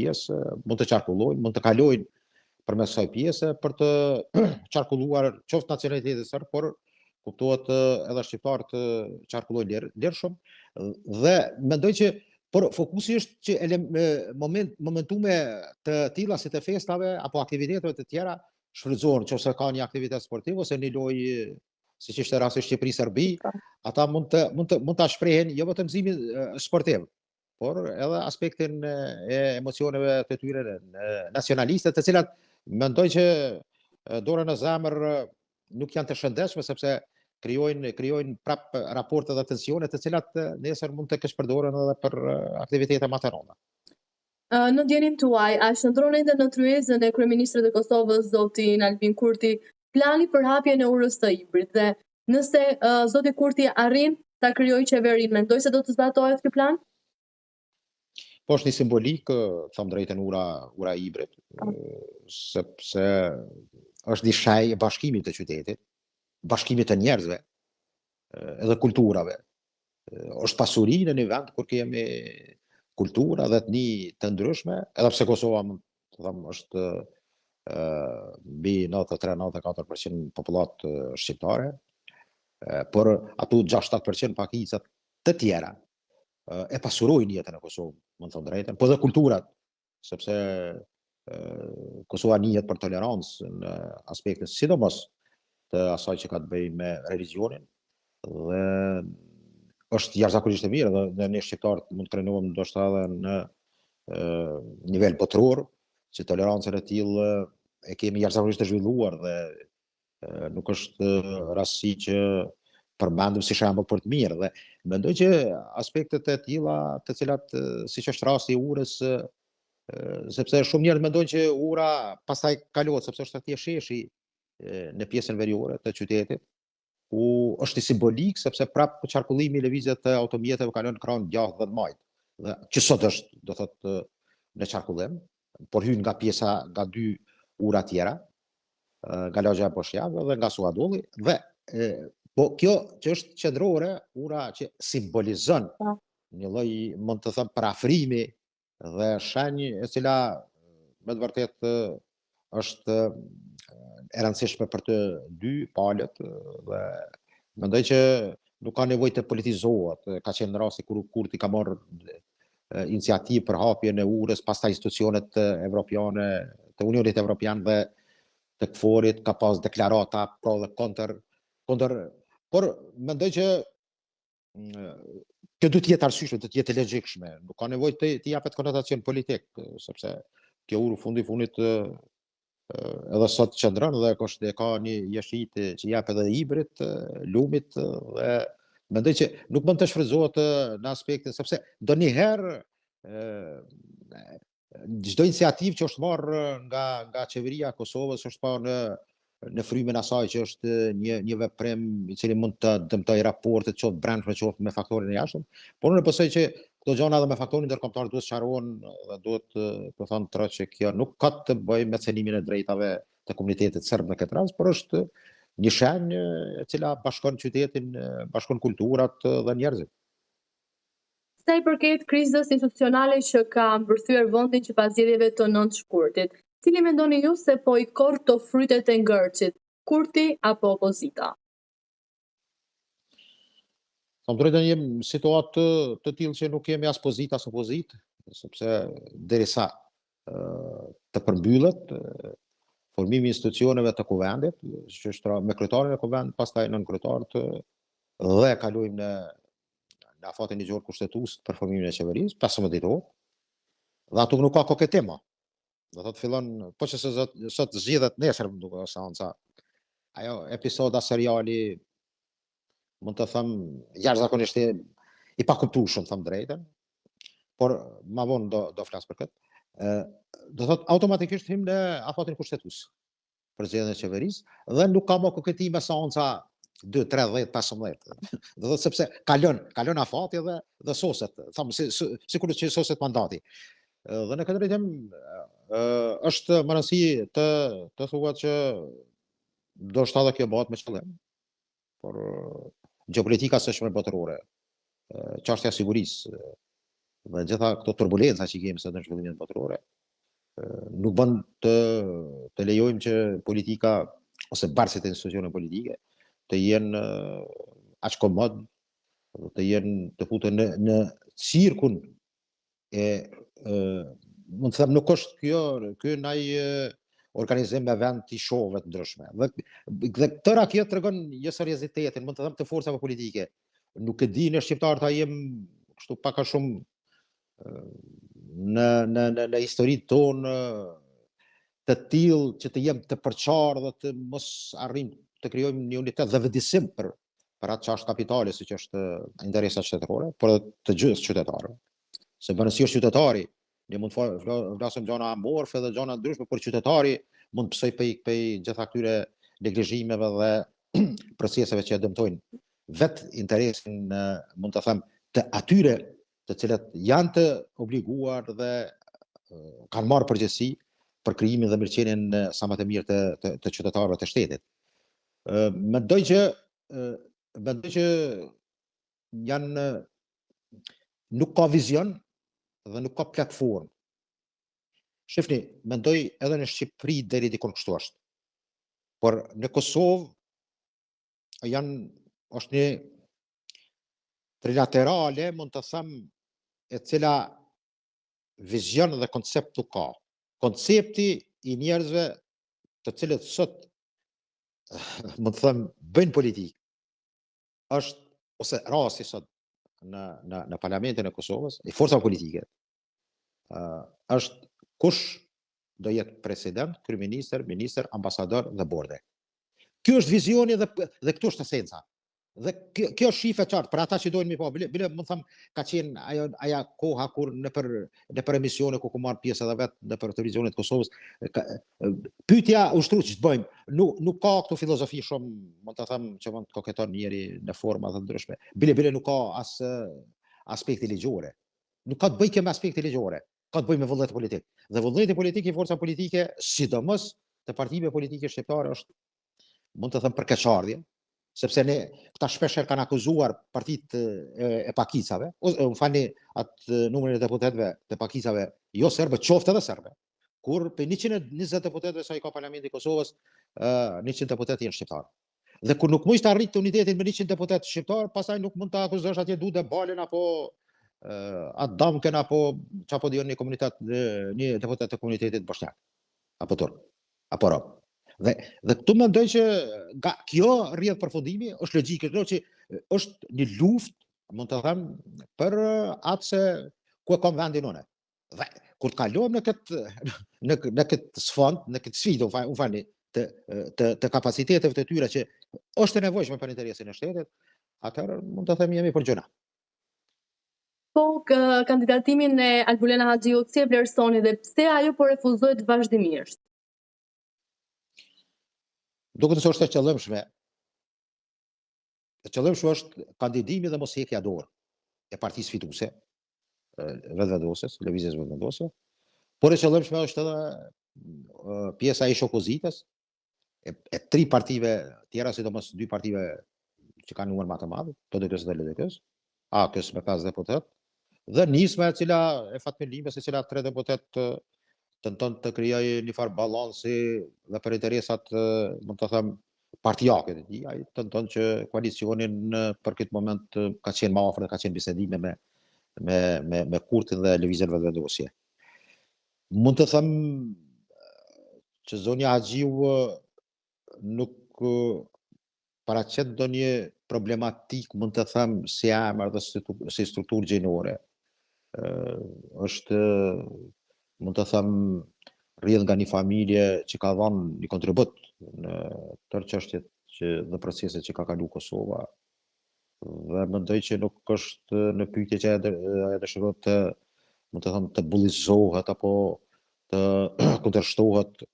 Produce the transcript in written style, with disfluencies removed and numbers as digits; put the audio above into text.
pjesë mund të qarkullojnë, mund të kalojnë përmes kësaj pjese për të qarkulluar qoftë nacionaliteti serb, por kuptohet edhe shqiptarët të qarkullojnë lir, lirshëm dhe mendoj që por fokusi është që ele, moment momentume të tilla si të festave apo aktiviteteve të tjera shfrytëzohen nëse ka një aktivitet sportiv ose një lojë siç ishte rasti Shqipëri-Serbi, po. ata mund të mund të mund ta shprehin jo vetëm gëzimin sportiv, por edhe aspektin e emocioneve të tyre nacionaliste, të cilat mendoj që dorën në zemër nuk janë të shëndetshme sepse krijojnë krijojnë prap raporte dhe tensione të cilat nesër mund të keqpërdoren edhe për aktivitete më të rënda. Në dijeninë tuaj, a qëndron ende në tryezën e kryeministrit të Kosovës, zotin Albin Kurti, plani për hapjen e urës së Ibrit dhe nëse uh, zoti Kurti arrin ta krijojë qeverinë, mendoni se do të zbatohet ky plan? Po është një simbolikë, them drejtën ura ura e Ibrit, po. sepse është një shenjë e bashkimit të qytetit, bashkimit të njerëzve, edhe kulturave. Është pasuri në një vend kur kemi kultura dhe etni të ndryshme, edhe pse Kosova mund të them është mbi 93-94% popullatë shqiptare, por ato 6-7% pakicat të tjera e pasurojnë jetën e Kosovës, me thënë drejtën, po edhe kulturat, sepse Kosova njihet për tolerancë në aspektin sidomos të asaj që ka të bëjë me religjionin dhe është jashtëzakonisht e mirë dhe, dhe ne shqiptarët mund të krenohemi ndoshta edhe në e, nivel botëror që tolerancën e tillë e kemi jashtëzakonisht të zhvilluar dhe nuk është rastësi që përmendim si shembull për të mirë dhe mendoj që aspektet e tilla të cilat siç është rasti i urës sepse shumë njerëz mendojnë që ura pastaj kalohet sepse është atje sheshi në pjesën veriore të qytetit ku është një simbolikë sepse prap qarkullimi i lëvizjes të automjeteve kalon në krahun djathtë dhe të majtë. Dhe që sot është, do thotë, në qarkullim, por hyn nga pjesa nga dy ura tjera, nga lagja e Boshnjakëve dhe nga Suhadolli dhe e, po kjo që është qendrore, ura që simbolizon po. një lloj mund të them përafrimi dhe shenjë e cila me të vërtetë është e rëndësishme për të dy palët dhe mendoj që nuk ka nevojë të politizohet. Ka qenë rasti kur Kurti ka marrë iniciativë për hapjen e urës, pastaj institucionet evropiane, të Unionit Evropian dhe të KFOR-it ka pas deklarata pro dhe kundër, kundër, por mendoj që kjo duhet të jetë arsyeshme, duhet të jetë e logjikshme. Nuk ka nevojë të të jepet konotacion politik, sepse kjo urë fundi fundit edhe sot qëndron dhe është e ka një jeshit që jep edhe Ibrit, lumit dhe mendoj që nuk mund të shfrytëzohet në aspektin sepse ndonjëherë çdo iniciativë që është marrë nga nga qeveria e Kosovës është parë në në frymën e asaj që është një një veprim i cili mund të dëmtojë raportet qoftë brendshme qoftë me faktorin e jashtëm, por unë besoj që këto gjëra edhe me faktorin ndërkombëtar duhet sqarohen dhe duhet të thonë troç që kjo nuk ka të bëjë me cenimin e drejtave të komunitetit serb në këtë rast, por është një shenjë e cila bashkon qytetin, bashkon kulturat dhe njerëzit. Sa i përket krizës institucionale që ka mbërthyer vendin që pas zgjedhjeve të 9 shkurtit, cili mendoni ju se po i korr këto frytet e ngërçit, Kurti apo opozita? Them drejtën jemi në situatë të, të tillë që nuk jemi as pozitë as opozitë, sepse derisa të përmbyllet formimi i institucioneve të kuvendit, që është me kryetarin e kuvendit, pastaj nënkryetarët dhe kalojmë në në afatin ligjor kushtetues për formimin e qeverisë, 15 ditor. Dhe aty nuk ka koketim. Do thotë fillon, po që se sot, sot zgjidhet nesër më duket seanca. Ajo episoda seriali mund të them jashtëzakonisht i, i pakuptueshëm, them drejtën. Por ma vonë do do flas për këtë. Ë do thotë automatikisht hym në afatin kushtetues për zgjedhjen e qeverisë dhe nuk ka më koketime seanca 2, 3, 10, 15. Do thotë sepse kalon, kalon afati dhe dhe soset, thamë si, si sikur që soset mandati. Dhe në këtë drejtim është me rëndësi të të thuhet që ndoshta edhe kjo bëhet me qëllim. Por gjeopolitika së shme botërore, çështja e sigurisë. Dhe gjitha këto turbulenca që kemi sot në zhvillimet botërore, nuk bën të të lejojmë që politika ose bartësit e institucioneve politike të jenë aq komod dhe të jenë të futen në në cirkun e, e mund të them nuk është kjo ky naj organizim me vend i shove të ndryshme. Dhe dhe tëra kjo tregon jo seriozitetin, mund të them të forcave politike. Nuk e di ne shqiptarët a jem kështu pak a shumë në në në në historinë tonë të tillë që të jem të përçarë dhe të mos arrijmë të krijojmë një unitet dhe vetëdisim për për atë që është kapitale, siç është interesat shtetërore, por edhe të gjithë qytetarëve. Se me rëndësi është qytetari, ne mund të flasim gjana amorfe dhe gjana ndryshme, por qytetari mund të pësoj pej, pej gjitha këtyre neglizhimeve dhe proceseve që e dëmtojnë vetë interesin, mund të them, të atyre të cilët janë të obliguar dhe kanë marrë përgjegjësi për krijimin dhe mirëqenien sa më të mirë të, të, të qytetarëve të shtetit. Mendoj që mendoj që janë nuk ka vizion dhe nuk ka platformë. Shifni, mendoj edhe në Shqipëri deri dikun kështu është. Por në Kosovë janë është një trilaterale, mund të them, e cila vizion dhe koncept nuk ka. Koncepti i njerëzve të cilët sot mund të them bëjnë politikë është ose rasti sot në në në parlamentin e Kosovës, i forcave politike, ë është kush do jetë president, kryeministër, ministër, ambasador dhe borde. Ky është vizioni dhe dhe këtu është esenca. Dhe kjo, kjo shife qartë për ata që dojnë mi pa, bile, bile mund të them ka qenë ajo aja koha kur nëpër nëpër emisione ku ku marr pjesë edhe vet nëpër televizionet e Kosovës, ka, pyetja u shtru ç'të bëjmë. Nuk nuk ka këtu filozofi shumë, mund të them që mund të koketon njeri në forma të ndryshme. Bile bile nuk ka as aspekte ligjore. Nuk ka të bëjë kjo me aspekte ligjore, ka të bëjë me vullnet politik. Dhe vullneti politik i forcave politike, sidomos të partive politike shqiptare është mund të them për keqardhje, sepse ne këta shpeshherë kanë akuzuar partitë e, e pakicave, ose më falni atë numrin e deputetëve të pakicave jo serbe, qoftë edhe serbe. Kur prej 120 deputetëve sa i ka Parlamenti i Kosovës, ë 100 deputetë janë shqiptarë. Dhe kur nuk mund të arrit unitetin me 100 deputetë shqiptar, pastaj nuk mund të akuzosh atje Dudë Balën apo atë Damkën apo çfarë po dion një komunitet një deputet të komunitetit boshnjak apo turk apo rom. Dhe dhe këtu mendoj që nga kjo rrjedh përfundimi është logjike kjo që është një luftë, mund të them, për atë se ku e kam vendin unë. Dhe kur të kalojmë në këtë në në këtë sfond, në këtë sfidë, më falni, të të të kapaciteteve të tyre që është e nevojshme për interesin e shtetit, atëherë mund të them jemi për gjynah. Po, kandidatimin e Albulena Haxhiut si e vlerësoni dhe pse ajo po refuzohet vazhdimisht? Duket se është e qëllimshme. E qëllimshme është kandidimi dhe mos heqja dorë e partisë fituese, Vetëvendosjes, Lëvizjes Vetëvendosje, por e qëllimshme është edhe pjesa e ish opozitës, e, e tri partive tjera, sidomos dy partive që kanë numër më të madh, PDK-së dhe LDK-së, AAK-së me 5 deputetë, dhe Nisma e cila e Fatmir Limës, e cila tre deputetë tenton të krijojë një farë balansi dhe për interesat, mund të them, partiake të tij, ai tenton që koalicionin për këtë moment ka qenë më afër dhe ka qenë bisedime me me me me Kurtin dhe Lëvizjen Vetëvendosje. Mund të them që zonja Haxhiu nuk paraqet ndonjë problematikë, mund të them, si emër dhe si, si strukturë gjinore. Është, mund të them, rrjedh nga një familje që ka dhënë një kontribut në tërë çështjet që dhe proceset që ka kalu Kosova. Dhe mendoj që nuk është në pyetje që ajo dëshiron të, mund të them, të bullizohet apo të kundërshtohet.